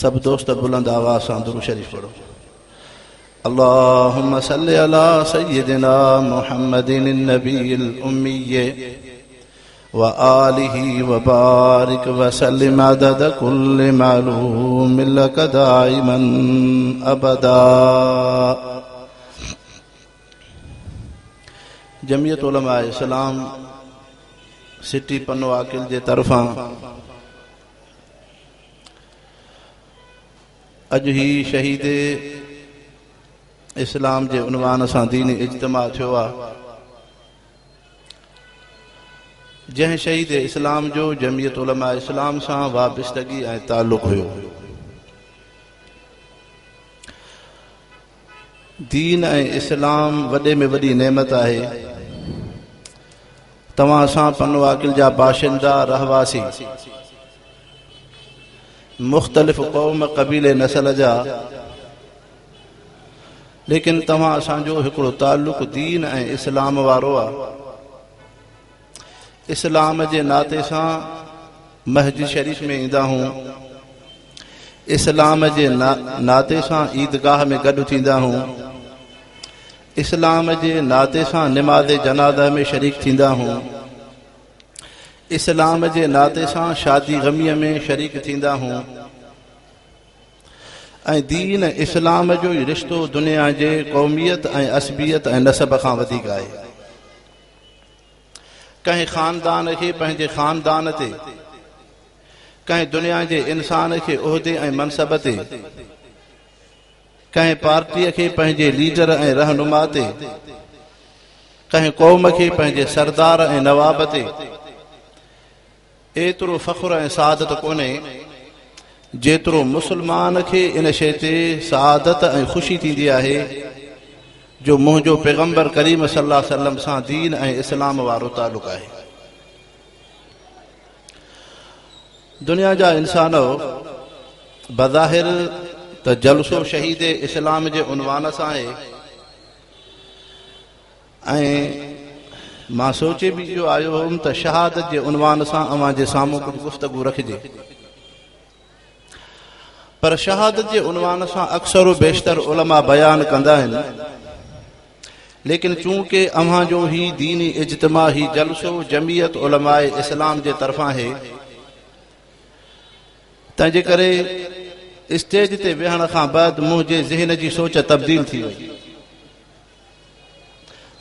सभु दोस्त बुलंद आवाज़ सां दुरूद शरीफ़ पढ़ो। अल्लाहुम्मा सल्लि अला सय्यिदिना मुहम्मदिन नबील उम्मी व आलिहि व बारिक व सल्लिम अदद कुल्लि मालूम लक दाइमन अबदा। जमियत उलमा इस्लाम सिटी पन्नो आकिल जे तरफ़ां अॼु ही शहीद इस्लाम जे उनवान सां दीनी इज्तिमा थियो आहे। जंहिं शहीद इस्लाम जो जमियत उलमा इस्लाम सां वाबिस्तगी ऐं तालुक़ हुयो। दीन ऐं इस्लाम वॾे में वॾी नेमत आहे। तव्हां असां पन्नो आकिल जा बाशिंदा रहवासी मुख़्तलिफ़ क़ौम क़बीले नस्ल जा, लेकिन तव्हां असांजो हिकिड़ो तालुक़ दीन ऐं इस्लाम वारो आहे। इस्लाम जे नाते सां मस्जिद शरीफ़ में ईंदा हूँ, इस्लाम जे नाते सां ईदगाह में गॾु थींदा हूँ, इस्लाम जे नाते सां निमाज़ जनाज़ा में शरीक थींदा हूँ, इस्लाम जे नाते सां शादी ग़मीअ में शरीक थींदा हूँ। ऐं दीन इस्लाम जो ई रिश्तो दुनिया जे क़ौमियत ऐं असबियत ऐं नसब खां वधीक आहे। कंहिं ख़ानदान खे पंहिंजे ख़ानदान ते, कंहिं दुनिया जे इंसान खे उहिदे ऐं मनसब ते, कंहिं पार्टीअ खे पंहिंजे लीडर ऐं रहनुमा ते, कंहिं क़ौम खे पंहिंजे सरदार ऐं नवाब ते एतिरो फ़ख़्र ऐं सादत कोन्हे जेतिरो मुसलमान खे इन शइ ते सादत ऐं ख़ुशी थींदी आहे जो मुंहिंजो पैगम्बर करीम सल्लल्लाहु अलैहि वसल्लम सां दीन ऐं इस्लाम वारो तालुक़ आहे। दुनिया जा इंसानो, बज़ाहिर त जलसो शहीद इस्लाम जे उनवान सां आहे ऐं मां सोचे बि इहो आयो हुउमि त शहादत जे उनवान सां अव्हां जे साम्हूं कुझु गुफ़्तगू रखिजे, पर शहादत जे उनवान सां अक्सर बेशतर उलमा बयान कंदा आहिनि, लेकिन चूंकि अव्हां जो ही दीनी इज्तिमा ही जलसो जमियत उलमा इस्लाम जे तरफ़ां आहे, तंहिंजे करे स्टेज ते वेहण खां बाद मुंहिंजे ज़हन जी सोच तब्दील थी वई।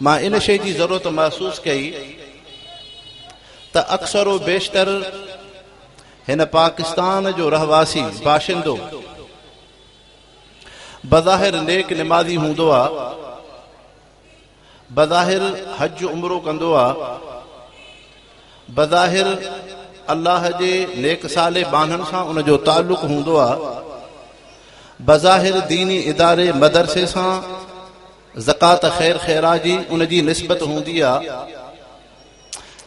मां इन शइ जी ज़रूरत महसूसु कई त अक्सर बेशतर हिन पाकिस्तान जो रहवासी बाशिंदो बज़ाहिर नेक निमाज़ी हूंदो आहे, बज़ाहिर हज उमरो कंदो आहे, बज़ाहिर अल्लाह जे नेक साले बान्हनि सां उनजो तालुक़ हूंदो आहे, बज़ाहिर दीनी इदारे मदरसे सां ज़कात ख़ैर ख़ैरा जी उनजी निस्बत हूंदी आहे,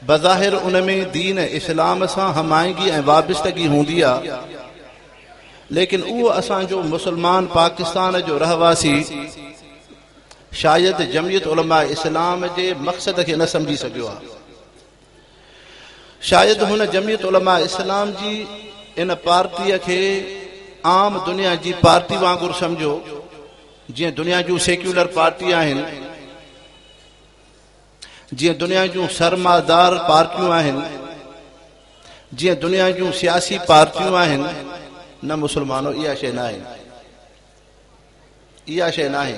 बज़ाहिर उन में दीन इस्लाम सां हमाइंगी ऐं वाबिस्तगी हूंदी आहे, लेकिन उहो असांजो मुसलमान पाकिस्तान जो रहवासी शायदि जमियत उलमा इस्लाम जे मक़सद खे न सम्झी सघियो आहे। शायदि हुन जमियत उलमा इस्लाम जी इन पार्टीअ खे आम दुनिया जी पार्टी वांगुरु सम्झो, जीअं दुनिया जूं सेक्युलर पार्टी आहिनि, जीअं दुनिया जूं सरमादार पार्टियूं आहिनि, जीअं दुनिया जूं सियासी पार्टियूं आहिनि। न मुसलमानो, इहा शइ न आहे, इहा शइ न आहे।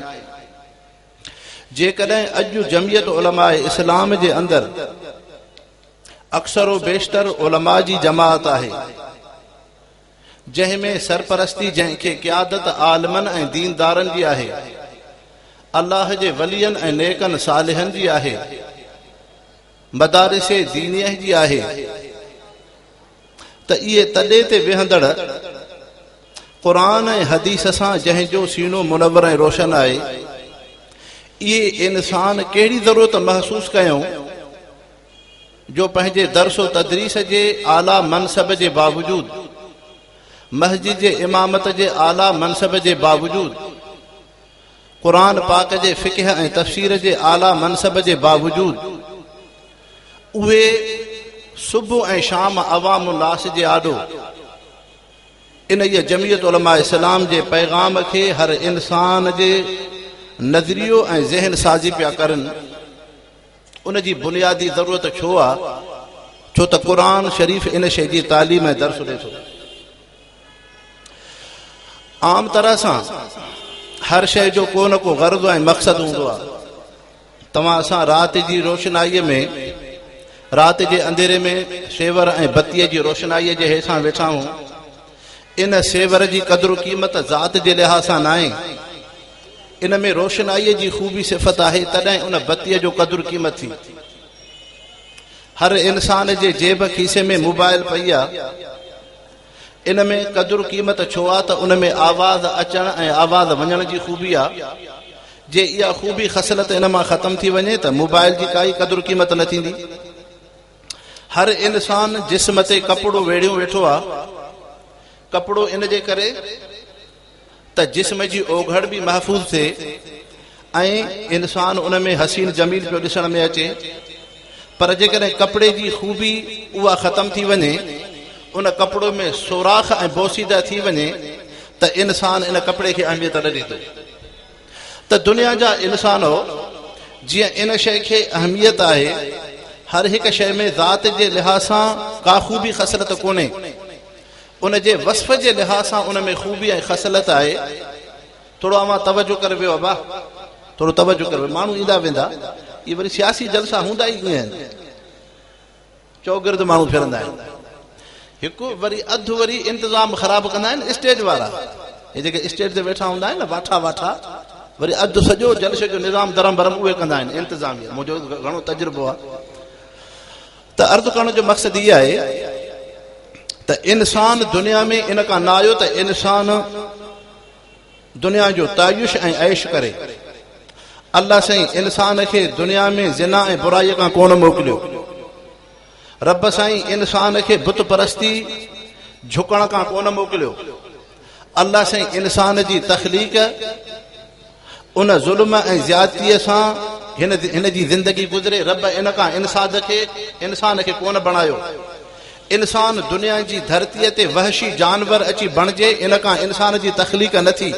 जेकॾहिं अॼु जमियत उलमा इस्लाम जे अंदरि अक्सर बेशतर उलमा जी जमात आहे, जंहिं में सरपरस्ती जंहिंखे क़यादत आलमनि ऐं दीनदारनि जी आहे, अल्लाह जे वलियनि ऐं नेकनि सालिहनि जी आहे, मदारिस दीनिया जी आहे, त इहे तॾे ते वेहंदड़ क़ुर ऐं हदीस सां जंहिंजो सीनो मुनवर ऐं रोशन आहे, इहे इंसान कहिड़ी ज़रूरत महसूसु कयूं जो पंहिंजे दर्स तदरीस जे आला मनसब जे बावजूद, मस्जिद जे इमामत जे आला मनसब जे बावजूद, क़ुर पाक जे फ़िक़्ह ऐं तफ़सीर जे आला मनसब जे बावजूद उहे सुबुह ऐं शाम अवाम लास जे आॾो انهيء جمعيت علماء اسلام جي پيغام کي هر انسان جي نظريو ۽ ذهن سازي پيا ڪرن، ان جي بنيادي ضرورت ڇو آ؟ ڇو ته قرآن شريف ان شيء جي تعليم ۽ درس ڏئي ٿو. عام طرح سان هر شيء جو ڪو نه ڪو غرض ۽ مقصد هوندو آ. توهان اسان رات جي روشنائيء ۾ رات جي انڌيري ۾ سيور ۽ بتيء جي روشنائيء جي هيٺان ويٺا آهيون. ان سيور جي قدر و قيمت ذات جي لحاظ سان ناهي. ان ۾ روشنائيء جي خوبي صفت آهي تڏهن ان بتيء جو قدر قيمت ٿي. هر انسان جي جيب کيسي ۾ موبائل پئي آ. ان ۾ قدر قيمت ڇو آ ته ان ۾ آواز اچڻ ۽ آواز وڃڻ جي خوبي آ. جي اها خوبي خصلت ان مان ختم ٿي وڃي ته موبائل جي ڪائي قدر قيمت نه ٿيندي. هر انسان جسم تي ڪپڙو ويڙهيون ويٺو آ. ڪپڙو ان جي ڪري ته جسم جي اوگهڙ به محفوظ ٿئي ۽ انسان ان ۾ حسين جميل پيو ڏسڻ ۾ اچي پر جيڪڏهن ڪپڙي جي خوبي اها ختم ٿي وڃي ان ڪپڙو ۾ سوراخ ۽ بوسيده ٿي وڃي ته انسان ان ڪپڙي کي اهميت نه ڏيندو ته دنيا جا انسانو جيئن ان شيء کي اهميت آهي هر هڪ شيء ۾ ذات جي لحاظ سان ڪا خوبي خصلت ڪونهي ان جي وصف جي لحاظ سان ان ۾ خوبي ۽ خصلت آهي. ٿورو اوهان توجه ڪري ويهو ابا، ٿورو توجه ڪري ويهو، ماڻهو ايندا ويندا، اهي وري سياسي جلسا هوندا ئي ائين آهن، چوگرد ماڻهو ڦرندا آهن، هڪ وري اڌ وري انتظام خراب ڪندا آهن اسٽيج وارا، هي جيڪي اسٽيج تي ويٺا هوندا آهن نه واٺا واٺا، وري اڌ سڄو جلسي جو نظام درم برم اهي ڪندا آهن انتظاميه، منهنجو گهڻو تجربو آهي. ته عرض ڪرڻ جو مقصد هي آهي ته انسان دنيا ۾ ان کان نه آيو ته انسان دنيا جو تعيش ۽ عيش ڪري. الله سائين انسان کي دنيا ۾ زنا ۽ برائي کان ڪونه موڪليو. رب سائين انسان کي بت پرستي جهڪڻ کان ڪونه موڪليو. الله سائين انسان جي تخليق ان ظلم ۽ زيادتيء سان هن هن جي زندگي گذري رب ان کان انساد کي انسان کي ڪونه بڻايو. انسان دنيا جي ڌرتيء تي وحشي جانور اچي بڻجي ان کان انسان جي تخليق نه ٿي.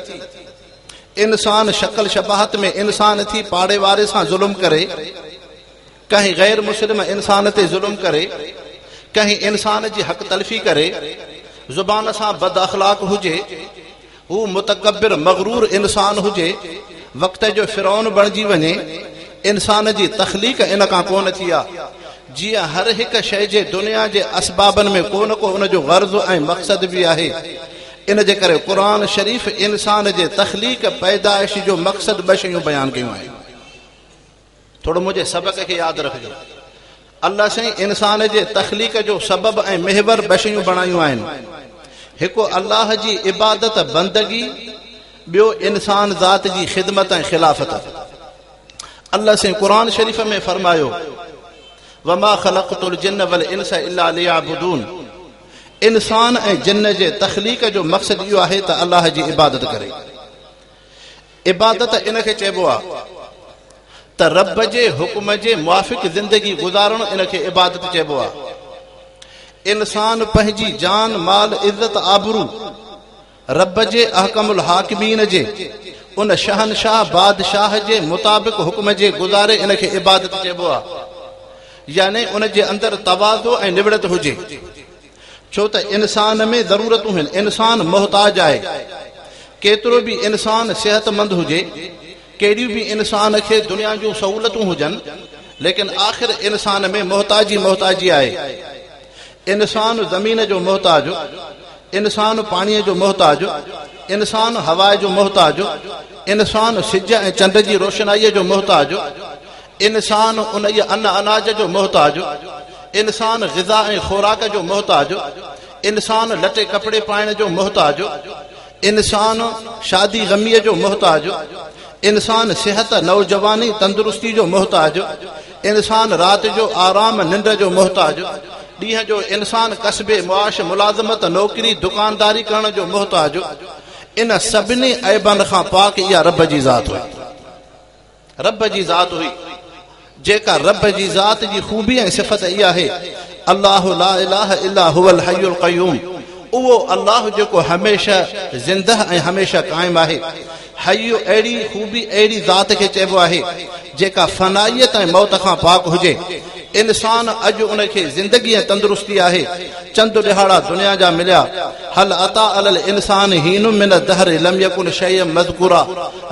انسان شڪل شباهت ۾ انسان ٿي پاڙي واري سان ظلم ڪري، ڪنهن غير مسلم انسان تي ظلم ڪري، ڪنهن انسان جي حق تلفي ڪري، زبان سان بد اخلاق هجي، هو متڪبر مغرور انسان هجي، وقت جو فرعون بڻجي وڃي، انسان جي تخليق ان کان ڪونه ٿي آ. جيئن هر هڪ شيء جي دنيا جي اسبابن ۾ ڪو نه ڪو ان جو غرض ۽ مقصد به آهي. ان جي ڪري قرآن شريف انسان جي تخليق، پيدائش، جو مقصد ٻه شيون بيان ڪيون آهن. ٿورو منهنجي سبق کي ياد رکجو. الله سائين انسان جي تخليق جو سبب ۽ محور ٻه شيون بڻايون آهن. هڪ الله جي عبادت بندگي ٻيو انسان ذات جي خدمت ۽ خلافت. الله سائين قرآن شريف ۾ فرمايو وما خلقت الجن والانس الا ليعبدون انسان ۽ جن جي تخليق جو مقصد اهو آهي ته الله جي عبادت ڪري. عبادت ان کي چئبو آهي ته رب جي حڪم جي موافق زندگي گذارڻ ان کي عبادت چئبو آهي. انسان پنهنجي جان، مال، عزت، آبرو رب جي احڪم الحاڪمين جي ان شهنشاهه بادشاهه جي مطابق حڪم جي گذاري ان کي عبادت چئبو آهي. يعني ان جي اندر تواضع ۽ نوڙت هجي. ڇو ته انسان ۾ ضرورتون هن، انسان محتاج آهي. ڪيترو به انسان صحتمند هجي، ڪهڙيون به انسان کي دنيا جون سهولتون هجن، ليڪن آخر انسان ۾ محتاجي محتاجي آهي. انسان زمين جو محتاج، انسان پاڻيء جو محتاج، انسان هوا جو محتاج، انسان سج ۽ چنڊ جي روشنائيء جو محتاج، انسان انهيء ان اناج جو محتاج، انسان غذا ۽ خوراڪ جو محتاج، انسان لٽي ڪپڙي پائڻ جو محتاج، انسان شادي غميء جو محتاج، انسان صحت، نوجواني، تندرستي جو محتاج، انسان رات جو آرام، ننڊ جو محتاج، ڏينهن جو انسان ڪسب معاش، ملازمت، نوڪري، دڪانداري ڪرڻ جو محتاج، ان سڀني عيبن کان پاڪ اها رب جي ذات هئي. رب جي ذات هئي، جيڪا رب جي ذات جي خوبي ۽ صفت اها آهي، الله لا اله الا هو الحي القيوم، اهو الله جيڪو هميشه زنده ۽ هميشه قائم آهي. حي اهڙي خوبي اهڙي ذات کي چئبو آهي، جيڪا فنائيت ۽ موت کان پاڪ هجي. انسان اڄ ان کي زندگي ۽ تندرستي آهي، چند ڏهاڙا دنيا جا مليا. هل اتيٰ علي الانسان حين من الدهر لم يڪن شيئا مذڪورا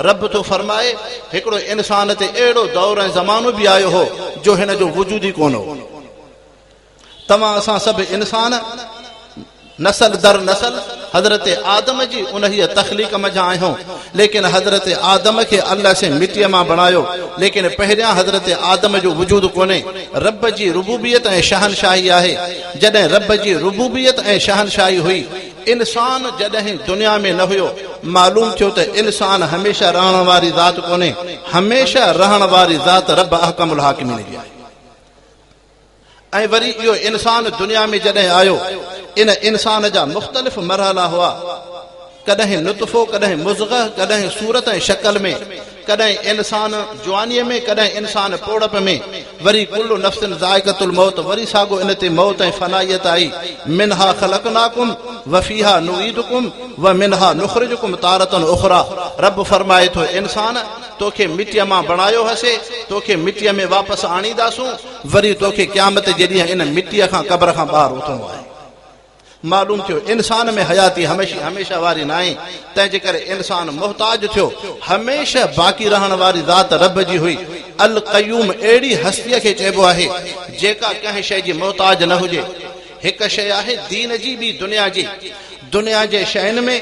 رب ٿو فرمائي، هڪڙو انسان تي اهڙو دور ۽ زمانو به آيو هو جو هن جو وجود ئي ڪونه هو. توهان اسان سڀ انسان نسل در نسل حضرت آدم جي انهيء تخليق منجهان آهيون، ليڪن حضرت آدم کي الله سين مٽيء مان بڻايو، ليڪن پهريان حضرت آدم جو وجود ڪونهي، رب جي ربوبيت ۽ شهنشاهي آهي، جڏهن رب جي ربوبيت ۽ شهنشاهي هئي، انسان جڏهن دنيا ۾ نه هيو، معلوم ٿيو ته انسان هميشه رهڻ واري ذات ڪونهي، هميشه رهڻ واري ذات رب احڪم الحاڪمين جي آهي. ۽ وري اهو انسان دنيا ۾ جڏهن آيو، ان انسان جا مختلف مرحلا هئا، ڪڏهن نطفو، ڪڏهن مضغه، ڪڏهن صورت ۽ شڪل ۾، ڪڏهن انسان جوانيء ۾، ڪڏهن انسان پوڙهپ ۾، وري ڪل نفس ذائقة الموت، وري ساڳو ان تي موت ۽ فنائيت آئي، منها خلقناڪم وفيها نعيدڪم ومنها نخرجڪم تارة اخريٰ، رب فرمائي ٿو، انسان! توکي مٽيء مان بڻايو هئسي، توکي مٽيء ۾ واپس آڻينداسون، وري توکي قيامت جي ڏينهن ان مٽيء کان قبر کان ٻاهر اٿڻو آهي. معلوم ٿيو انسان ۾ حياتي هميشه واري ناهي، تنهن جي ڪري انسان محتاج ٿيو، هميشه باقي رهڻ واري ذات رب جي هئي. القيوم اهڙي هستيء کي چئبو آهي، جيڪا ڪنهن شيء جي محتاج نه هجي. هڪ شيء آهي دين جي ٻي دنيا جي. دنيا جي شين ۾.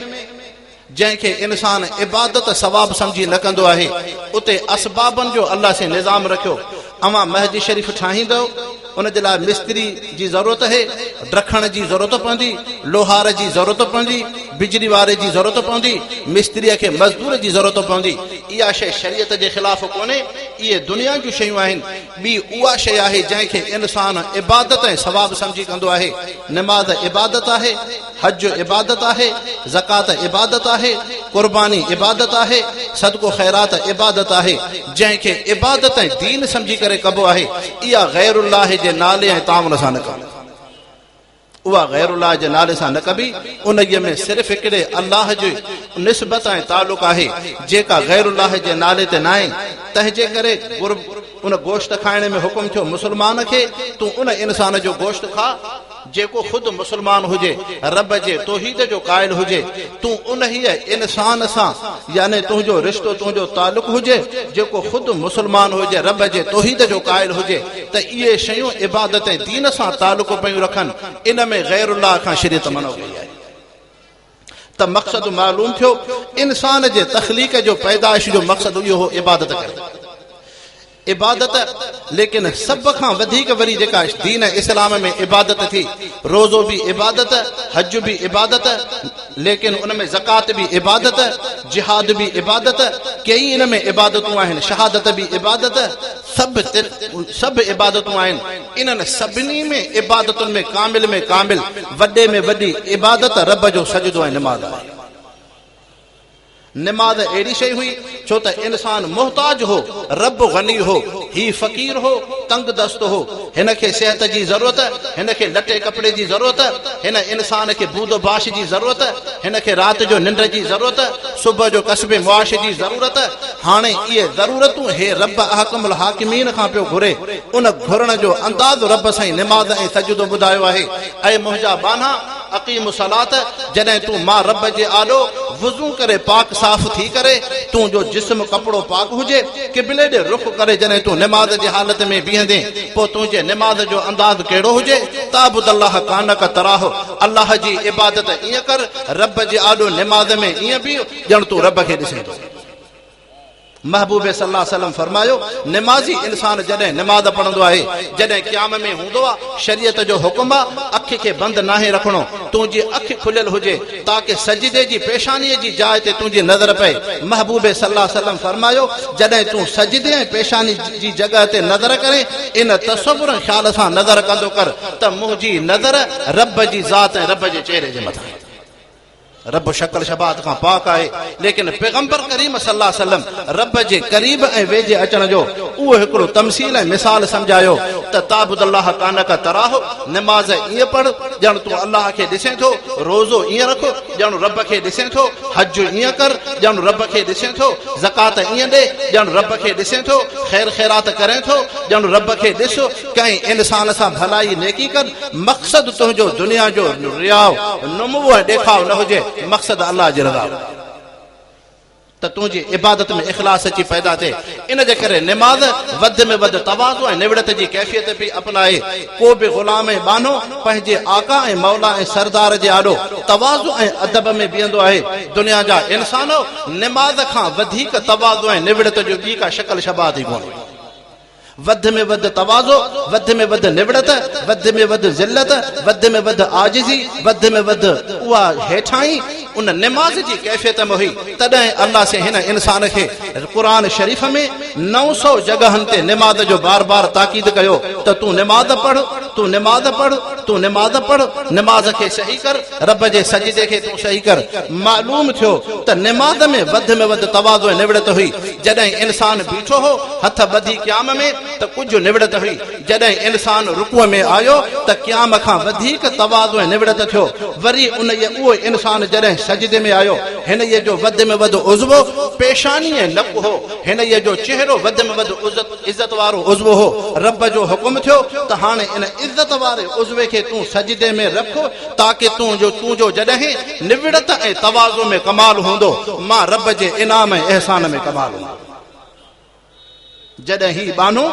جنهن کي انسان عبادت ثواب سمجهي نه ڪندو آهي، اتي اسبابن جو الله سين نظام رکيو. اوهان مسجد شريف ٺاهيندؤ، ان جي لاء مستري جي ضرورت اهي، ڊکڻ جي ضرورت پوندي، لوهار جي ضرورت پوندي، بجلي واري جي ضرورت پوندي، مستريء کي مزدور جي ضرورت پوندي. اها شيء شريعت جي خلاف ڪونهي، اهي دنيا جون شيون آهن. ٻي اها شيء آهي جنهن کي انسان عبادت ۽ ثواب سمجهي ڪندو آهي. نماز عبادت آهي، حج عبادت آهي، زڪوات عبادت آهي، قرباني عبادت آهي، صدقو خيرات عبادت آهي، جنهن کي عبادت ۽ دين سمجهي ڪري ڪبو آهي، اها غير الله جي نالي ۽ تعاون سان نه ڪبي. اها غير الله جي نالي سان نه ڪبي، انهيء ۾ صرف هڪڙي الله جي نسبت ۽ تعلق آهي، جيڪا غير الله جي نالي تي ناهي، تنهن جي ڪري ان گوشت کائڻ ۾ حڪم ٿيو مسلمان کي، تون ان انسان جو گوشت کاء، جيڪو خود مسلمان هجي، رب جي توحيد جو قائل هجي، تون انهيء انسان سان يعني تنهنجو رشتو تنهنجو تعلق هجي، جيڪو خود مسلمان هجي، رب جي توحيد جو قائل هجي، ته اهي شيون عبادت ۽ دين سان تعلق پيون رکن، ان ۾ غير الله کان شريعت منع ڪئي آهي. ته مقصد معلوم ٿيو، انسان جي تخليق جو پيدائش جو مقصد اهو هو عبادت ڪري. عبادت ليڪن سڀ کان وڌيڪ وري جيڪا دين اسلام ۾ عبادت ٿي، روزو به عبادت، حج به عبادت، ليڪن ان ۾ زڪوات به عبادت، جهاد به عبادت، ڪيئي ان ۾ عبادتون آهن، شهادت به عبادت، سڀ سڀ عبادتون آهن، انهن سڀني ۾ عبادتن ۾ ڪامل ۾ ڪامل، وڏي ۾ وڏي عبادت رب جو سجدو ۽ نماز آهي. نماز اهڙي شيء هئي، ڇو ته انسان محتاج هو، رب غني هو، هي فقير هو، تنگ دست هو، هن کي صحت جي ضرورت، هن کي لٽي ڪپڙي جي ضرورت، هن انسان کي بود و باش جي ضرورت، هن کي رات جو ننڊ جي ضرورت، صبح جو ڪسب معاش جي ضرورت، هاڻي اهي ضرورتون هي رب احڪم الحاڪمين کان پيو گهري، ان گهرڻ جو انداز رب سائين نماز ۽ سجدو ٻڌايو آهي، اي منهنجا ٻانها! اقيموا الصلوة، جڏهن تون مان رب جي آڏو وضو ڪري پاڪ صاف ٿي ڪري، تنهنجو جسم ڪپڙو پاڪ هجي، قبلي ڏي رخ ڪري جڏهن تون نماز جي حالت ۾ بيهندين، پوء تنهنجي نماز جو انداز ڪهڙو هجي، تعبد الله ڪانڪ تراه، الله جي عبادت ائين ڪر، رب جي آڏو نماز ۾ ائين بيهه، ڄڻ تون رب کي ڏسين ٿو. محبوب صلي الله عليه وسلم فرمايو، نمازي انسان جڏهن نماز پڙهندو آهي، جڏهن قيام ۾ هوندو آ، شريعت جو حڪم آ، اک کي بند ناهي رکڻو، تنهنجي اک کليل هجي، تاڪه سجدي جي پيشانيء جي جاء تي تنهنجي نظر پئي. محبوب صلي الله عليه وسلم فرمايو، جڏهن تون سجدي ۽ پيشاني جي جڳهه تي نظر ڪرين، ان تصور ۽ خيال سان نظر ڪندو ڪر ته منهنجي نظر رب جي ذات ۽ رب جي چهري جي مٿان آهي. رب شڪل شباهت کان پاڪ آهي، ليڪن پيغمبر ڪريم صلي الله عليه وسلم رب جي قريب ۽ ويجهي اچڻ جو اهو هڪڙو تمثيل ۽ مثال سمجهايو ته تعبد الله ڪانڪ تراه، نماز ائين پڙهه ڄڻ تون الله کي ڏسين ٿو، روزو ائين رک ڄڻ رب کي ڏسين ٿو، حج ائين ڪر ڄڻ رب کي ڏسين ٿو، زڪوات ائين ڏي ڄڻ رب کي ڏسين ٿو، خير خيرات ڪرين ٿو ڄڻ رب کي ڏس، ڪنهن انسان سان ڀلائي نيڪي ڪر، مقصد تنهنجو دنيا جو رياء، نمو ۽ ڏيکاء نه هجي، مقصد الله جي رضا هجي. ته تنهنجي عبادت ۾ اخلاص اچي پيدا ٿئي. ان جي ڪري نماز وڌ ۾ وڌ تواضع ۽ نوڙت جي ڪيفيت پئي اپنائي. ڪو به غلام ۽ ٻانهو پنهنجي آقا ۽ مولا ۽ سردار جي آڏو تواضع ۽ ادب ۾ بيهندو آهي. دنيا جا انسانؤ! نماز کان وڌيڪ تواضع ۽ نوڙت جو ٻي ڪا شڪل شباهت ئي ڪونهي. وڌ ۾ وڌ تواضع، وڌ ۾ وڌ نوڙت، وڌ ۾ وڌ ذلت، وڌ ۾ وڌ عاجزي، وڌ ۾ وڌ اها هيٺاهين ان نماز جي ڪيفيت ۾ هئي، تڏهن الله سين هن انسان کي قرآن شريف ۾ 900 جڳهن تي نماز جو بار بار تاڪيد ڪيو ته تون نماز پڙهه، تون نماز پڙهه، تون نماز پڙهه، نماز کي صحيح ڪر، رب جي سجدي کي تون صحيح ڪر. معلوم ٿيو ته نماز ۾ وڌ ۾ وڌ تواضع ۽ نوڙت هئي. جڏهن انسان بيٺو هو هٿ ٻڌي قيام ۾ ته ڪجهه نوڙت هئي. جڏهن انسان رڪوع ۾ آيو ته قيام کان وڌيڪ تواضع ۽ نوڙت ٿيو. وري انهيء اهو انسان جڏهن سجدي ۾ آيو، هنئي جو وڌ ۾ وڌ عضوو پيشاني ۽ نڪ هو. هنئي جو چهرو وڌ ۾ وڌ عزت وارو عضوو هو. رب جو حڪم ٿيو ته هاڻي ان عزت واري عضوي کي تون سجدي ۾ رک تاڪه تون جو تنهنجو جڏهن نوڙت ۽ تواضع ۾ ڪمال هوندو، مان رب جي انعام ۽ احسان ۾ ڪمال هوندو. جڏهن هي ٻانهو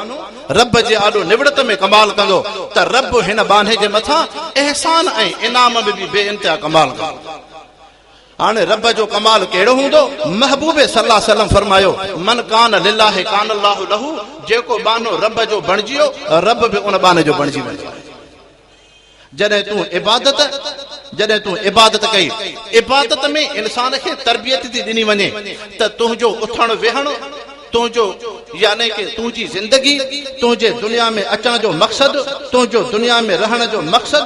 رب جي آڏو نوڙت ۾ ڪمال ڪندو ته رب هن ٻانهي جي مٿان احسان ۽ انعام ۾ به بي انتها ڪمال ڪندو. هاڻي رب جو ڪمال ڪهڙو هوندو؟ محبوب صلي الله عليه وسلم فرمايو، من ڪان لله ڪان الله له، جيڪو ٻانهو رب جو بڻجي ويو، رب به ان ٻانهي جو بڻجي ويندو آهي. جڏهن تون عبادت جڏهن تون عبادت ڪئي، عبادت ۾ انسان کي تربيت ٿي ڏني وڃي ته تنهنجو اٿڻ ويهڻ، تنهنجو يعني ڪه تنهنجي زندگي، تنهنجي دنيا ۾ اچڻ جو مقصد، تنهنجو دنيا ۾ رهڻ جو مقصد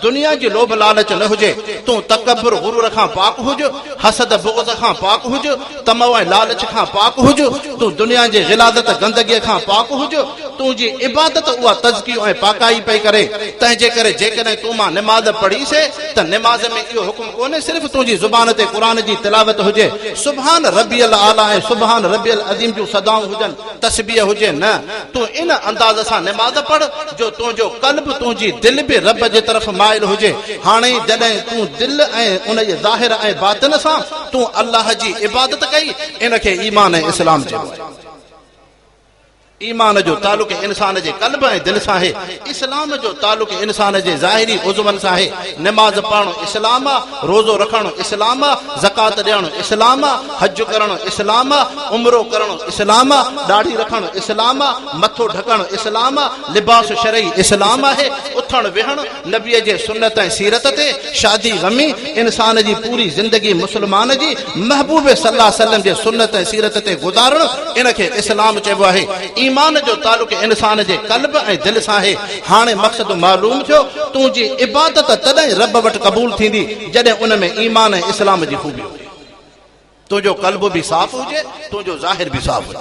دنيا جي لوڀ لالچ نه هجي، تون تڪبر غرور کان پاڪ هج، حسد بغض کان پاڪ هج، طمع ۽ لالچ کان پاڪ هج، تون دنيا جي غلاظت گندگيء کان پاڪ هج، تنهنجي عبادت اها تزڪيو ۽ پاڪائي پئي ڪري، تنهنجي ڪري جيڪڏهن تون مان نماز پڙهي سي ته نماز ۾ اهو حڪم ڪونهي صرف تنهنجي زبان تي قرآن جي تلاوت هجي، سبحان ربي الاعليٰ ۽ سبحان ربي العظيم جون صدائون هجن، تسبيح هجي، نه، تون ان انداز سان نماز پڙهه جو تنهنجو قلب، تنهنجي دل به رب جي طرف مائل هجي، هاڻي جڏهن تون دل ۽ ان جي ظاهر ۽ باطن سان تون الله جي عبادت ڪئي، ان کي ايمان ۽ اسلام چئبو آهي. ايمان جو تعلق انسان جي قلب ۽ دل سان آهي. اسلام جو تعلق انسان جي ظاهري عضون سان آهي. نماز پڙهڻ اسلام آ، روزو رکڻ اسلام آ، زڪوات ڏيڻ اسلام آ، حج ڪرڻ اسلام آ، عمرو ڪرڻ اسلام آ، ڏاڙهي رکڻ اسلام آ، مٿو ڍڪڻ اسلام آ، لباس شرعي اسلام آهي، اٿڻ ويهڻ نبيء جي سنت ۽ سيرت تي، شادي غمي، انسان جي پوري زندگي مسلمان جي محبوب صلي الله عليه وسلم جي سنت ۽ سيرت تي گذارڻ ان کي اسلام چئبو آهي. ايمان جو تعلق انسان جي قلب ۽ دل سان آهي. هاڻي مقصد معلوم ٿيو، تنهنجي عبادت تڏهن رب وٽ قبول ٿيندي جڏهن ان ۾ ايمان ۽ اسلام جي خوبي هجي. تنهنجو قلب به صاف هجي، تنهنجو ظاهر به صاف هجي.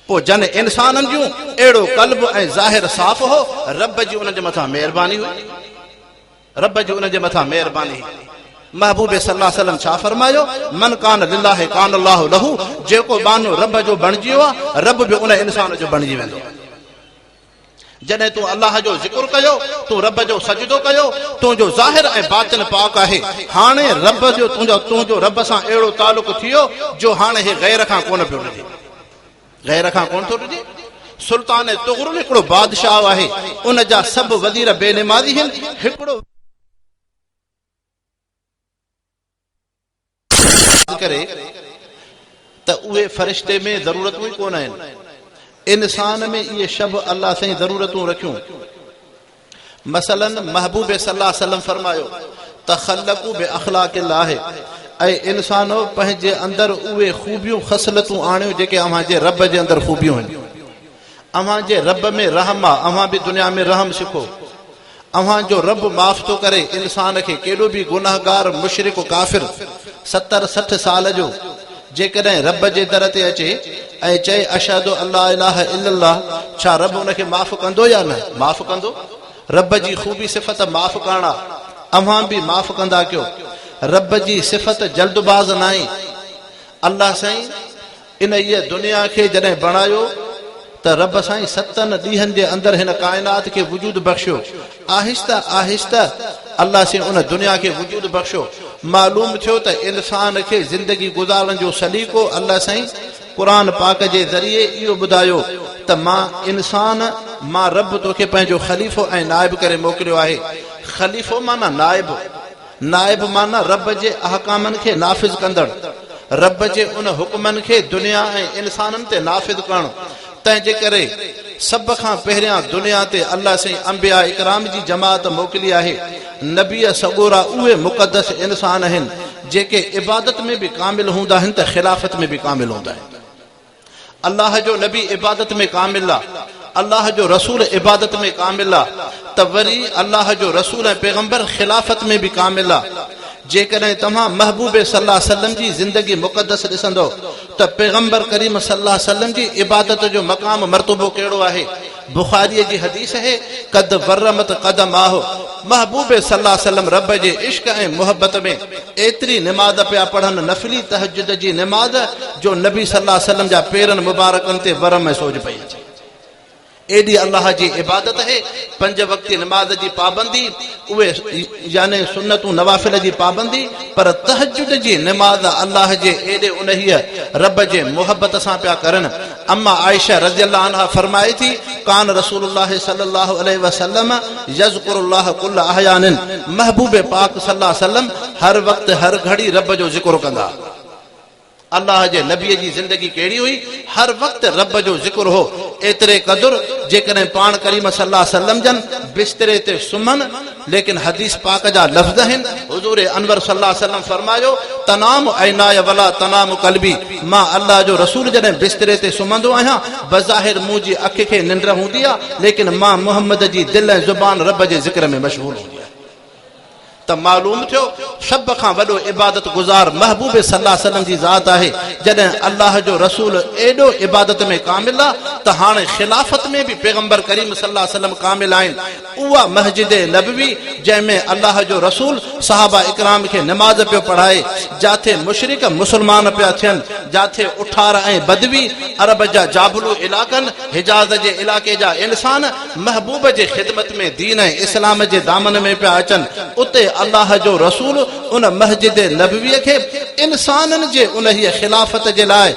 پوء جن انسانن جون اهڙو قلب ۽ ظاهر صاف هو، رب جي انهن جي مٿان مهرباني هئي. رب جي انهن جي مٿان مهرباني هئي. محبوب صلي الله عليه وسلم ڇا فرمايو؟ من ڪان لله ڪان الله له، جيڪو ٻانهو رب جو بڻجي ويو آهي، رب به ان انسان جو بڻجي ويندو آهي. جڏهن تون الله جو ذڪر ڪيو، تون رب جو سجدو ڪيو، تنهنجو ظاهر ۽ باطن پاڪ آهي، هاڻي رب جو تنهنجو تنهنجو رب سان اهڙو تعلق ٿيو جو هاڻي هي غير کان ڪونه پيو ڊڄي. غير کان ڪونه ٿو ڊڄي. سلطان طغرل هڪڙو بادشاهه آهي، ان جا سڀ وزير بي نمازي هن، هڪڙو. ڪري ته اهي فرشتي ۾ ضرورتون ئي ڪونه آهن. انسان ۾ اهي شڀ الله سائين ضرورتون رکيون. مثلا محبوب صلي الله عليه وسلم فرمايو تخلقوا باخلاق الله اي انسانو پنهنجي اندر اهي خوبيون خصلتون آڻيو جيڪي اوهان جي رب جي اندر خوبيون آهن. اوهان جي رب ۾ رحم آ اوهان به دنيا ۾ رحم سکو. اوهان جو رب معاف ٿو ڪري انسان کي ڪيڏو به گنهگار مشرڪ ڪافر ستر 60 سال جو جيڪڏهن رب جي در تي اچي ۽ چئي اشهد ان لا اله الا الله، ڇا رب ان کي معاف ڪندو يا نه؟ معاف ڪندو. رب جي خوبي صفت معاف ڪرڻ آ، اوهان به معاف ڪندا ڪيو. رب جي صفت جلد باز ناهي. الله سائين انهيء دنيا کي جڏهن بڻايو ته رب سائين ستن ڏينهن جي اندر هن ڪائنات کي وجود بخشيو. آهسته آهسته الله سائين ان دنيا کي وجود بخشيو. معلوم ٿيو ته انسان کي زندگي گذارڻ جو سليقو الله سائين قرآن پاڪ جي ذريعي اهو ٻڌايو ته مان انسان مان رب توکي پنهنجو خليفو ۽ نائب ڪري موڪليو آهي. خليفو معنيٰ نائب. نائب معنيٰ رب جي احڪامن کي نافذ ڪندڙ، رب جي ان حڪمن کي دنيا ۽ انسانن تي نافذ ڪرڻ. تنهن جي ڪري سڀ کان پهريان دنيا تي الله سائين انبياء اڪرام جي جماعت موڪلي آهي. نبي سڳورا اهي مقدس انسان آهن، جيڪي عبادت ۾ به ڪامل هوندا آهن ته خلافت ۾ به ڪامل هوندا آهن. الله جو نبي عبادت ۾ ڪامل آ، الله جو رسول عبادت ۾ ڪامل آ ته وري الله جو رسول ۽ پيغمبر خلافت ۾ به ڪامل آ. جيڪڏهن توهان محبوب صلي الله عليه وسلم جي زندگي مقدس ڏسندؤ ته پيغمبر ڪريم صلي الله عليه وسلم جي عبادت جو مقام مرتبو ڪهڙو آهي؟ بخاريء جي حديث اهي، قد ورمت قدماه، محبوب صلي الله عليه وسلم رب جي عشق ۽ محبت ۾ ايتري نماز پيا پڙهن نفلي تهجد جي نماز جو نبي صلي الله عليه وسلم جا پيرن مبارڪن تي ورم ۽ سوڄ پئي اچي. ايڏي الله جي عبادت اهي، پنج وقتي نماز جي پابندي، اهي يعني سنتون نوافل جي پابندي، پر تهجد جي نماز الله جي ايڏي انهيء رب جي محبت سان پيا ڪرن. اما عائشه رضي الله عنها فرمائي ٿي، ڪان رسول الله صلي الله عليه وسلم يذڪر الله ڪل احيان، محبوب پاڪ صلي الله عليه وسلم هر وقت هر گهڙي رب جو ذڪر ڪندا. الله جي نبي جي زندگي ڪهڙي هئي؟ هر وقت رب جو ذڪر هو، ايتري قدر جيڪڏهن پاڻ ڪريم صلي الله عليه وسلم جن بستري تي سمهن، ليڪن حديث پاڪ جا لفظ آهن، حضور انور صلي الله عليه وسلم فرمايو، تنام عيناي ولا تنام قلبي، مان الله جو رسول جڏهن بستري تي سمهندو آهيان، بظاهر منهنجي اک کي ننڊ هوندي آهي، ليڪن مان محمد جي دل ۽ زبان رب جي ذڪر ۾ مشغول هوندي آهي. ته معلوم ٿيو سڀ کان وڏو عبادت گذار محبوب صلي الله عليه وسلم جي ذات آهي، جڏهن الله جو رسول ايڏو عبادت ۾ ڪامل آ ته هاڻي خلافت ۾ به پيغمبر ڪريم صلي الله عليه وسلم ڪامل آهن، اها مسجد نبوي جنهن ۾ الله جو رسول صحابه اڪرام کي نماز پيو پڙهائي، جاٿي مشرڪ مسلمان پيا ٿين، جاٿي اٺار ۽ بدوي، عرب جا جابلو علائقن، حجاز جي علائقي جا انسان محبوب جي خدمت ۾ دين ۽ اسلام جي دامن ۾ پيا اچن، اتي الله جو رسول ان مسجد نبويء کي انسانن جي انهيء خلافت جي لاء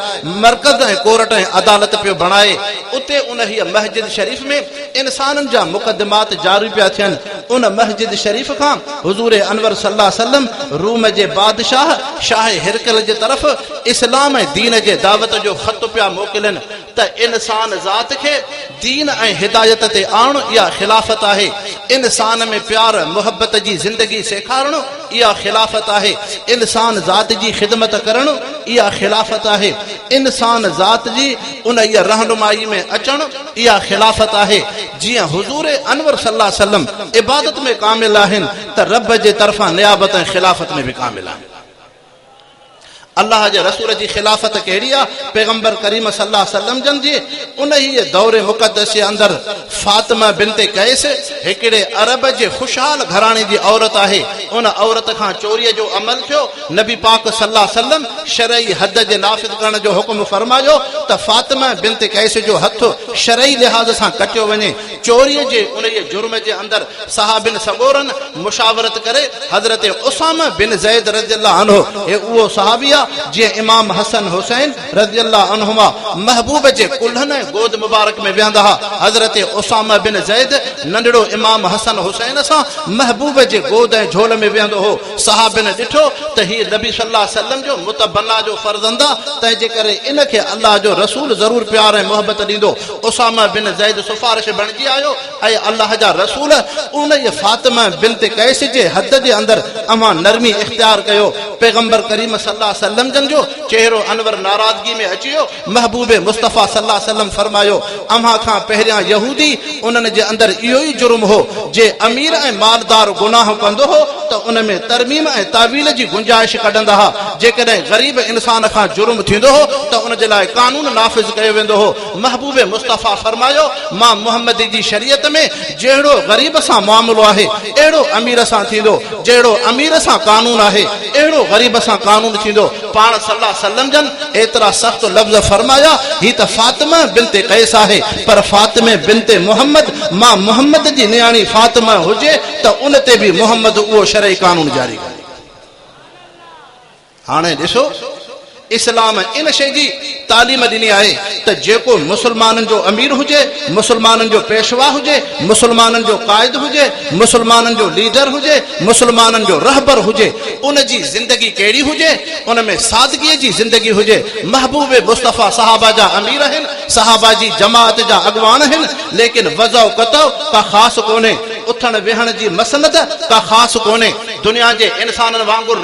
مرڪز ۽ ڪورٽ ۽ عدالت پيو بڻائي، اتي انهيء مسجد شريف ۾ انسانن جا مقدمات جاري پيا ٿين، ان مسجد شريف کان حضور انور صلي الله عليه وسلم روم جي بادشاهه شاهه هرقل جي طرف اسلام ۽ دين جي دعوت جو خط پيا موڪلين ته انسان ذات کي دين ۽ هدايت تي آڻڻ اها خلافت آهي، انسان ۾ پيار محبت جي زندگي سيکارڻ اها خلافت آهي، انسان ذات جي خدمت ڪرڻ اها خلافت آهي، انسان ذات جي انهيء رهنمائي ۾ اچڻ اها خلافت آهي، جيئن حضور انور صلي الله عليه وسلم عبادت ۾ ڪامل آهن ته رب جي طرفان نيابت ۽ خلافت ۾ به ڪامل آهن. الله جي رسول جي خلافت ڪهڙي آ؟ پيغمبر ڪريم صلي الله عليه وسلم جن جي انهيء دور مقدس جي اندر فاطمه بنت قيس هڪڙي عرب جي خوشحال گهراڻي جي عورت آهي، ان عورت کان چوريء جو عمل ٿيو، نبي پاڪ صلي الله عليه وسلم شرعي حد جي نافذ ڪرڻ جو حڪم فرمايو ته فاطمه بنت قيس جو هٿ شرعي لحاظ سان ڪٽيو وڃي، چوريء جي انهيء جرم جي اندر صحابين سڳورن مشاورت ڪري حضرت اسامه بن زيد رضي الله عنه، هي اهو صحابي آ جيئن امام حسن حسين رضي الله عنهما محبوب جي ڪلهن ۽ گود مبارڪ ۾ ويهندا ها، حضرت اسامه بن زيد ننڍڙو امام حسن حسين سان محبوب جي گود ۽ جهول ۾ ويهندو هو، صحابين ڏٺو ته هي نبي صلي الله عليه وسلم جو متبنيٰ جو فرزند آ تنهن جي ڪري ان کي الله جو رسول ضرور پيار ۽ محبت ڏيندو، اسامه بن زيد سفارش بڻجي آيو، اي الله جا رسول! انهيء فاطمه بنت قيس جي حد جي اندر اوهان نرمي اختيار ڪيو. پيغمبر ڪريم صلي الله عليه وسلم. وسلم جن جو چهرو انور ناراضگي ۾ اچي ويو. محبوب مصطفيٰ صلي الله عليه وسلم فرمايو، اوهان کان پهريان يهودي انهن جي اندر اهو ئي جرم هو، جي امير ۽ مالدار گناهه ڪندو هو ته ان ۾ ترميم ۽ تاويل جي گنجائش ڪڍندا ها، جيڪڏهن غريب انسان کان جرم ٿيندو هو ته ان جي لاء قانون نافذ ڪيو ويندو هو. محبوب مصطفيٰ فرمايو، مان محمدي جي شريعت ۾ جهڙو غريب سان معاملو آهي، اهڙو امير سان ٿيندو، جهڙو امير سان قانون آهي، اهڙو غريب سان قانون ٿيندو. پاڻ صلي الله عليه وسلم جن ايترا سخت لفظ فرمايا، هي ته فاطمه بنت قيس آهي، پر فاطمه بنت محمد مان محمد جي نياڻي فاطمه هجي ته ان تي به محمد اهو شرعي قانون جاري ڪندو. هاڻي ڏسو اسلام ان شيء جي تعليم ڏني آهي ته جيڪو مسلمانن جو امير هجي، مسلمانن جو پيشوا هجي، مسلمانن جو قائد هجي، مسلمانن جو ليڊر هجي، مسلمانن جو رهبر هجي، ان جي زندگي ڪهڙي هجي؟ ان ۾ سادگيء جي زندگي هجي. محبوب مصطفيٰ صحابه جا امير آهن، صحابه جي جماعت جا اڳواڻ آهن، ليڪن وضع قطع ڪا خاص ڪونهي، اٿڻ ويهڻ جي مسند ڪا خاص ڪونهي، دنيا جي انسانن وانگر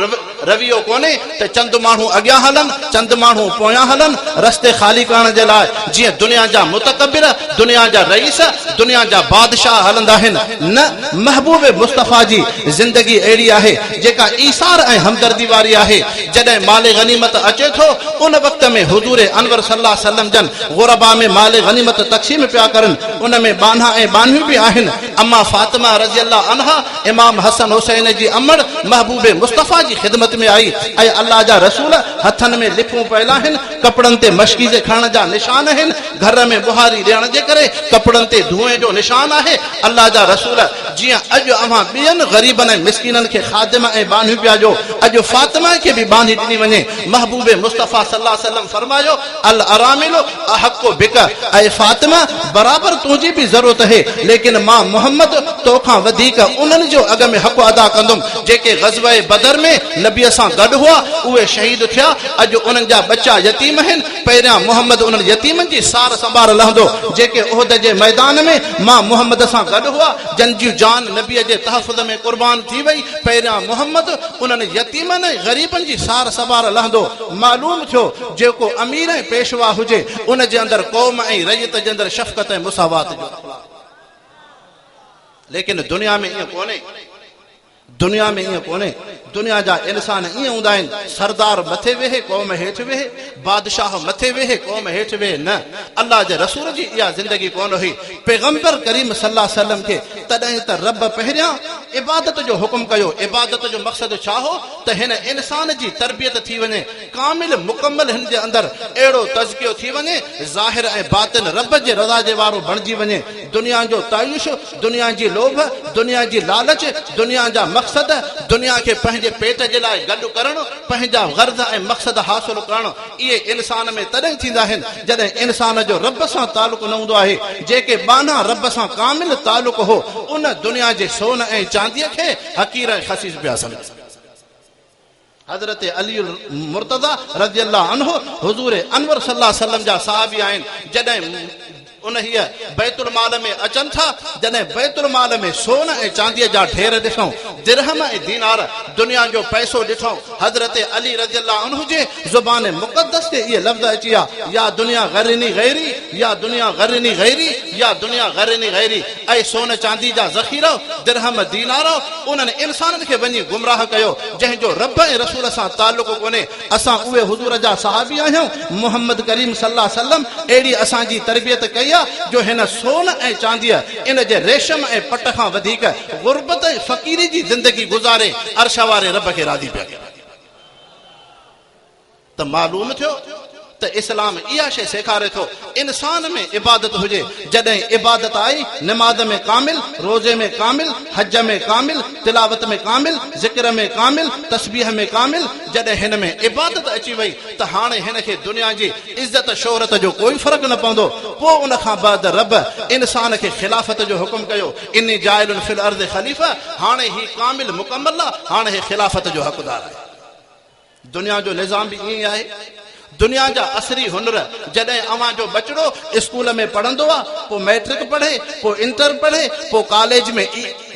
رويو ڪونهي ته چند ماڻهو اڳيان هلن، چند ماڻهو پويان هلن، رستي خالي ڪرڻ جي لاء جيئن دنيا جا متڪبر، دنيا جا رئيس، دنيا جا بادشاهه هلندا آهن. نه، محبوب مصطفيٰ جي زندگي اهڙي آهي، جيڪا ايثار ۽ همدردي واري آهي. جڏهن مال غنيمت اچي ٿو، ان وقت ۾ حضور انور صلي الله عليه وسلم جن غرباء ۾ مال غنيمت تقسيم پيا ڪرن، ان ۾ ٻانها ۽ ٻانهيون به آهن. اما فاطمه رضي الله عنها امام حسن حسين جي امڙ محبوب مصطفيٰ جي خدمت ۾ آئي، اي الله جا رسول! هٿن ۾ لڦون پيل آهن، ڪپڙن تي مشڪيزي کڻڻ جا نشان آهن، گهر ۾ ٻهاري ڏيڻ جي ڪري ڪپڙن تي ڌوئين جو نشان آهي، الله جا رسول! جيئن اڄ اوهان ٻين غريبن ۽ مسڪينن کي خادم ۽ ٻانهيون پيا ڏيو، اڄ فاطمه کي به ٻانهي ڏني وڃي. محبوب مصطفيٰ صلي الله عليه وسلم فرمايو، الارامل احق بک، اي فاطمه! برابر تنهنجي به ضرورت اهي، ليڪن مان محمد تو کان وڌيڪ انهن جو اڳ ۾ حق ادا ڪندم، جيڪي غزوه بدر ۾ نبيء سان گڏ هئا، اهي شهيد ٿيا، اڄ انهن جا ٻچا يتيم آهن، پهريان محمد انهن يتيمن جي سار سنڀار لهندو، جيڪي احد جي ميدان ۾ مان محمد سان گڏ هئا، جن جي جان نبيء جي تحفظ ۾ قربان ٿي وئي، پهريان محمد انهن يتيمن ۽ غريبن جي سار سنڀار لهندو. معلوم ٿيو، جيڪو امير ۽ پيشوا هجي، ان جي اندر قوم ۽ رعيت جي اندر شفقت ۽ مساوات جو اخلاق. ليڪن دنيا ۾ ائين ڪونهي. دنيا ۾ ائين ڪونهي. دنيا جا انسان ائين هوندا آهن، سردار مٿي ويهي، قوم هيٺ ويهي، بادشاهه مٿي ويهي، قوم هيٺ ويهي. نه، الله جي رسول جي اها زندگي ڪونه هئي. پيغمبر ڪريم صلي الله عليه وسلم کي تڏهن ته رب پهريان عبادت جو حڪم ڪيو. عبادت جو مقصد ڇا هو؟ ته هن انسان جي تربيت ٿي وڃي، ڪامل مڪمل هن جي اندر اهڙو تزڪيو ٿي وڃي، ظاهر ۽ باطن رب جي رضا جي وارو بڻجي وڃي. دنيا جو تعيش، دنيا جي لوڀ، دنيا جي لالچ، دنيا جا مقصد، دنيا کي پنهنجي پيٽ جي لاء گڏ ڪرڻ، پنهنجا غرض ۽ مقصد حاصل ڪرڻ، اهي انسان ۾ تڏهن ٿيندا آهن، جڏهن انسان جو رب سان تعلق نه هوندو آهي. جيڪي ٻانها رب سان ڪامل تعلق هو، ان دنيا جي سون ۽ چانديء کي حقير ۽ خسيس پيا سمجهن. حضرت علي المرتضيٰ رضي الله عنه حضور انور صلي الله عليه وسلم جا صحابي آهن، جڏهن انهيء بيت المال ۾ اچن ٿا، جڏهن بيت المال ۾ سون ۽ چانديء جا ڍير ڏٺائون، درهم ۽ دينار، دنيا جو پئسو ڏٺائون، حضرت علي رضي الله عنه جي زبان مقدس تي اهي لفظ اچي ويا، يا دنيا غرني غيري، يا دنيا غرني غيري، يا دنيا غرني غيري، اي سون چاندي جا ذخيرؤ، درهم دينارؤ، انهن انسانن کي وڃي گمراهه ڪيو، جنهن جو رب ۽ رسول سان تعلق ڪونهي، اسان اهي حضور جا صحابي آهيون، محمد ڪريم صلي الله عليه وسلم اهڙي اسان جي تربيت ڪئي آ جو هن سون ۽ چانديء، ان جي ريشم ۽ پٽ کان وڌيڪ غربت ۽ فقيري جي زندگي گذاري عرش واري رب کي راضي پيا ڪريون. ته معلوم ٿيو ته اسلام اها شيء سيکاري ٿو انسان ۾ عبادت هجي، جڏهن عبادت آئي نماز ۾ ڪامل، روزي ۾ ڪامل، حج ۾ ڪامل، تلاوت ۾ ڪامل، ذڪر ۾ ڪامل، تسبيح ۾ ڪامل، جڏهن هن ۾ عبادت اچي وئي ته هاڻي هن کي دنيا جي عزت شهرت جو ڪوئي فرق نه پوندو، پوء ان کان بعد رب انسان کي خلافت جو حڪم ڪيو، اني جاعل في الارض خليفه، هاڻي هي ڪامل مڪمل آ، هاڻي هي خلافت جو حقدار آهي. دنيا جو نظام به ائين ئي آهي. دنيا جا عصري هنر، جڏهن اوهان جو ٻچڙو اسڪول ۾ پڙهندو آ، پوء مئٽرڪ پڙهي، پوء انٽر پڙهي، پوء ڪاليج ۾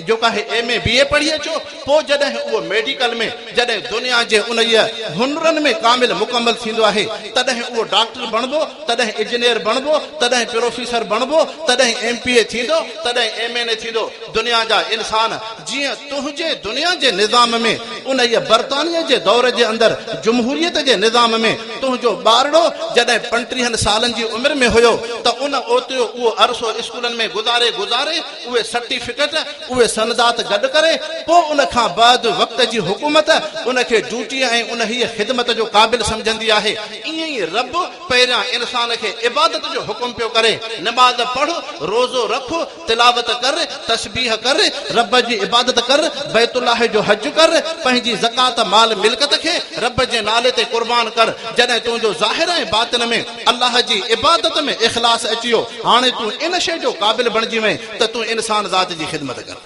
جيڪو آهي ايم اي بي اي پڙهي اچو، پوء جڏهن اهو ميڊيڪل ۾ جڏهن دنيا جي انهيء هنرن ۾ ڪامل مڪمل ٿيندو آهي، تڏهن اهو ڊاڪٽر بڻبو، تڏهن اجنيئر بڻبو، تڏهن پروفيسر بڻبو، تڏهن ايم پي اي ٿيندو، تڏهن ايم اين اي ٿيندو. دنيا جا انسان جيئن تنهنجي دنيا جي نظام ۾ انهيء برطانيه جي دور جي اندر جمهوريت جي نظام ۾ تنهنجو ٻارڙو جڏهن پنٽيهن سالن جي عمر ۾ هيو ته ان اوتريو اهو عرصو اسڪولن ۾ گذاري گذاري اهي سرٽيفڪيٽ اهي سندات گڏ ڪري پوء ان کان بعد وقت جي حڪومت ان کي ڊيوٽي ۽ انهيء خدمت جو قابل سمجهندي آهي. ائين ئي رب پهريان انسان کي عبادت جو حڪم پيو ڪري، نماز پڙهه، روزو رک، تلاوت ڪر، تسبيح ڪر، رب جي عبادت ڪر، بيت الله جو حج ڪر، پنهنجي زڪوات مال ملڪت کي رب جي نالي تي قربان ڪر، جڏهن تنهنجو ظاهر ۽ باطن ۾ الله جي عبادت ۾ اخلاص اچي ويو، هاڻي تون ان شيء جو قابل بڻجي وئين ته تون انسان ذات جي خدمت ڪر.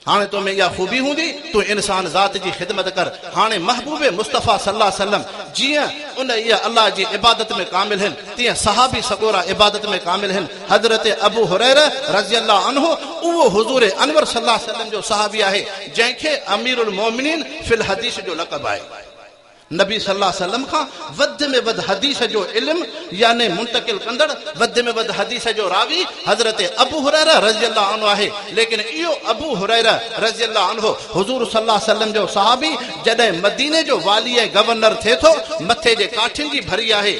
هاڻي تو ۾ اها خوبي هوندي، تون انسان ذات جي خدمت ڪر. هاڻي محبوب مصطفيٰ صلي الله عليه وسلم جيئن انهيء الله جي عبادت ۾ ڪامل هن، تيئن صحابي سڳورا عبادت ۾ ڪامل هن. حضرت ابو هريره رضي الله عنه اهو حضور انور صلي الله عليه وسلم جو صحابي آهي، جنهن کي امير المومنين في الحديث جو لقب آهي. نبي صلي الله عليه وسلم کان وڌ ۾ وڌ حديث جو علم يعني منتقل ڪندڙ وڌ ۾ وڌ حديث جو راوي حضرت ابو هريره رضي الله عنه آهي ليڪن اهو ابو هريره رضي الله عنه حضور صلي الله عليه وسلم جو صحابي جڏهن مديني جو والي ۽ گورنر ٿئي ٿو مٿي جي ڪاٺين جي ڀري آهي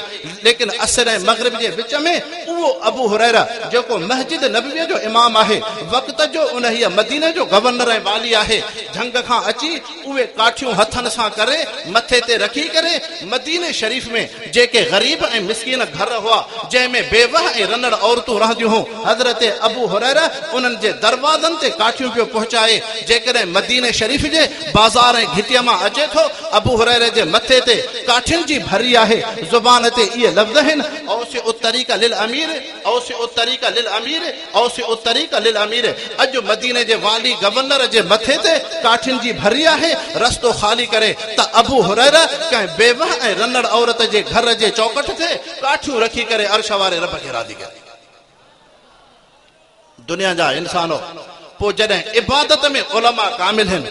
ليڪن عصر ۽ مغرب جي وچ ۾ اهو ابو هريره جيڪو مسجد نبويء جو امام آهي وقت جو انهيء مديني جو گورنر ۽ والي آهي جهنگ کان اچي اهي ڪاٺيون هٿن سان ڪري مٿي تي رکي ڪري مديني شريف ۾ جيڪي غريب ۽ مسڪين گهر هئا جنهن ۾ بيوه ۽ رنڙ عورتون رهنديون هون حضرت ابو هريره انهن جي دروازن تي ڪاٺيون پيو پهچائي جيڪڏهن مديني شريف جي بازار ۽ گهٽيء مان اچي ٿو ابو هريره جي مٿي تي ڪاٺين جي ڀري آهي زبان تي اهي لفظ آهن اوسع الطريق للامير اوسع الطريق للامير اوسع الطريق للامير، اڄ مديني جي والي، گورنر، جي مٿي تي ڪاٺين جي ڀري آهي، رستو خالي ڪري ته ابو هريره ڪنهن بيوه ۽ رنڙ عورت جي گهر جي چوڪٺ تي ڪاٺيون رکي ڪري عرش واري رب کي راضي ڪري. دنيا جا انسانو! پوء جڏهن عبادت ۾ علماء ڪامل هن،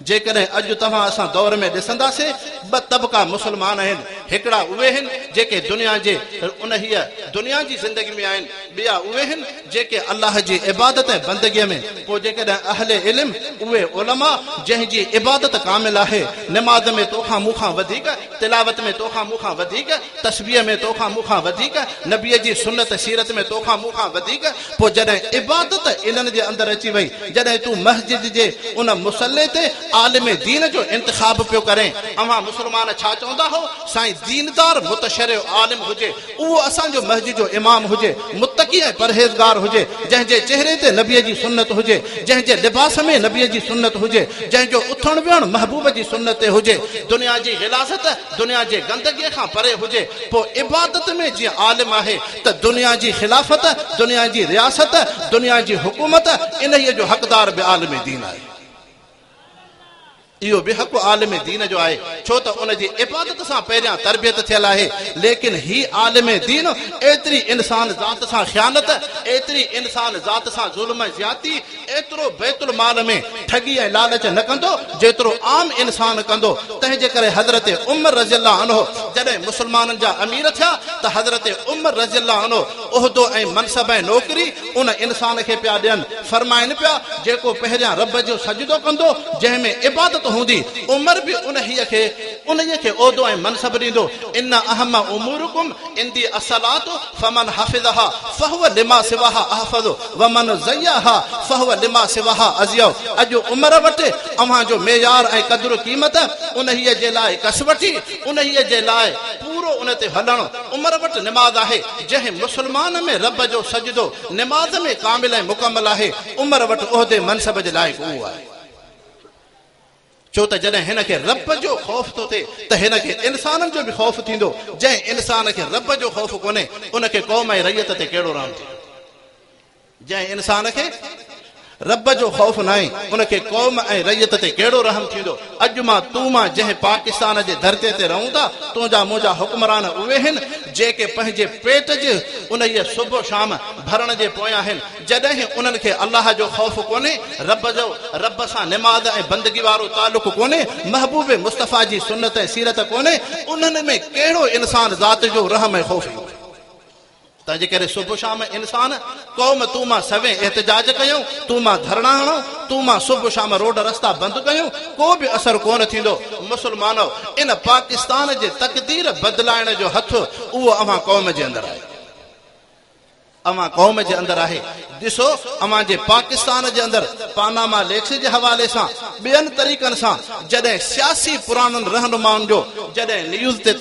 جيڪڏهن اڄ توهان اسان دور ۾ ڏسنداسين ٻه طبقا مسلمان آهن، هڪڙا اهي هن جيڪي دنيا جي انهيء دنيا جي زندگي ۾ آهن، ٻيا اهي هن جيڪي الله جي عبادت ۽ بندگيء ۾، پوء جيڪڏهن اهل علم اهي علماء جنهن جي عبادت ڪامل آهي، نماز ۾ توکان مون کان وڌيڪ، تلاوت ۾ توکان مون کان وڌيڪ، تسبيح ۾ توکان مون کان وڌيڪ، نبيء جي سنت سيرت ۾ توکان مون کان وڌيڪ، پوء جڏهن عبادت انهن جي اندر اچي وئي، جڏهن تون مسجد جي ان مصلي تي عالم دين جو انتخاب پيو ڪرين، اوهان مسلمان ڇا چوندا هو، سائين ديندار متشرع عالم هجي، اهو اسان جو مسجد جو امام هجي، متقي ۽ پرهيزگار هجي، جنهن جي چهري تي نبيء جي سنت هجي، جنهن جي لباس ۾ نبيء جي سنت هجي، جنهن جو اٿڻ ويهڻ محبوب جي سنت تي هجي، دنيا جي غلاظت، دنيا جي گندگيء کان پري هجي، پوء عبادت ۾ جيئن عالم آهي ته دنيا جي خلافت، دنيا جي رياست، دنيا جي حڪومت، انهيء جو حقدار به عالم دين آهي. اهو به حق عالم دين جو آهي، ڇو ته ان جي عبادت سان پهريان تربيت ٿيل آهي، ليڪن هي عالم دين ايتري انسان ذات سان خيانت، ايتري انسان ذات سان ظلم ۽ زيادتي، ايترو بيت المال ۾ ٺڳي ۽ لالچ نه ڪندو جيترو عام انسان ڪندو، تنهن جي ڪري حضرت عمر رضي الله عنه جڏهن مسلمانن جا امير ٿيا ته حضرت عمر رضي الله عنه عهدو ۽ منصب ۽ نوڪري ان انسان کي پيا ڏين، فرمائن پيا جيڪو پهريان رب جو سجدو ڪندو جنهن ۾ عبادت هوندي عمر به انهيء کي انهيء کي عهدو ۽ منصب ڏيندو، ان اهم امورڪم عندي الصلوة فمن حفظها فهو لما سواها احفظ ومن ضيعها فهو لما سواها اضيع اڄ عمر وٽ اوهان جو معيار ۽ قدر و قيمت انهيء جي لاء ڪسوٽي انهيء جي لاء پورو ان تي هلڻ عمر وٽ نماز آهي جنهن مسلمان ۾ رب جو سجدو نماز ۾ ڪامل ۽ مڪمل آهي عمر وٽ عهدي منصب جي لائق اهو آهي. ڇو ته جڏهن هن کي رب جو خوف ٿو ٿئي ته هن کي انسانن جو به خوف ٿيندو، جنهن انسان کي رب جو خوف ڪونهي، ان کي قوم ۽ رعيت تي ڪهڙو رحم ٿيندو؟ جنهن انسان کي رب جو خوف ناهي، ان کي قوم ۽ رعيت تي ڪهڙو رحم ٿيندو؟ اڄ مان تون مان جنهن پاڪستان جي ڌرتي تي رهون ٿا، تنهنجا منهنجا حڪمران اهي هن، جيڪي پنهنجي پيٽ جي انهيء صبح شام ڀرڻ جي پويان آهن، جڏهن انهن کي الله جو خوف ڪونهي، رب جو رب سان نماز ۽ بندگي وارو تعلق ڪونهي، محبوب مصطفيٰ جي سنت ۽ سيرت ڪونهي، انهن ۾ ڪهڙو انسان ذات جو رحم ۽ خوف ايندو؟ تنهنجي ڪري صبح شام انسان قوم تون مان سوين احتجاج ڪيون، تون مان ڌرڻا هڻون، تون مان صبح شام روڊ رستا بند ڪيون، ڪو به اثر ڪونه ٿيندو. مسلمانؤ! ان پاڪستان جي تقدير بدلائڻ جو هٿ اهو اوهان قوم جي اندر آهي. اوهان قوم جي اندر آهي. ڏسو اوهان جي پاڪستان جي اندر پاناما ليڪس جي حوالي سان ٻين طريقن سان جڏهن سياسي پراڻن رهنمائن جو جڏهن نيوز تي.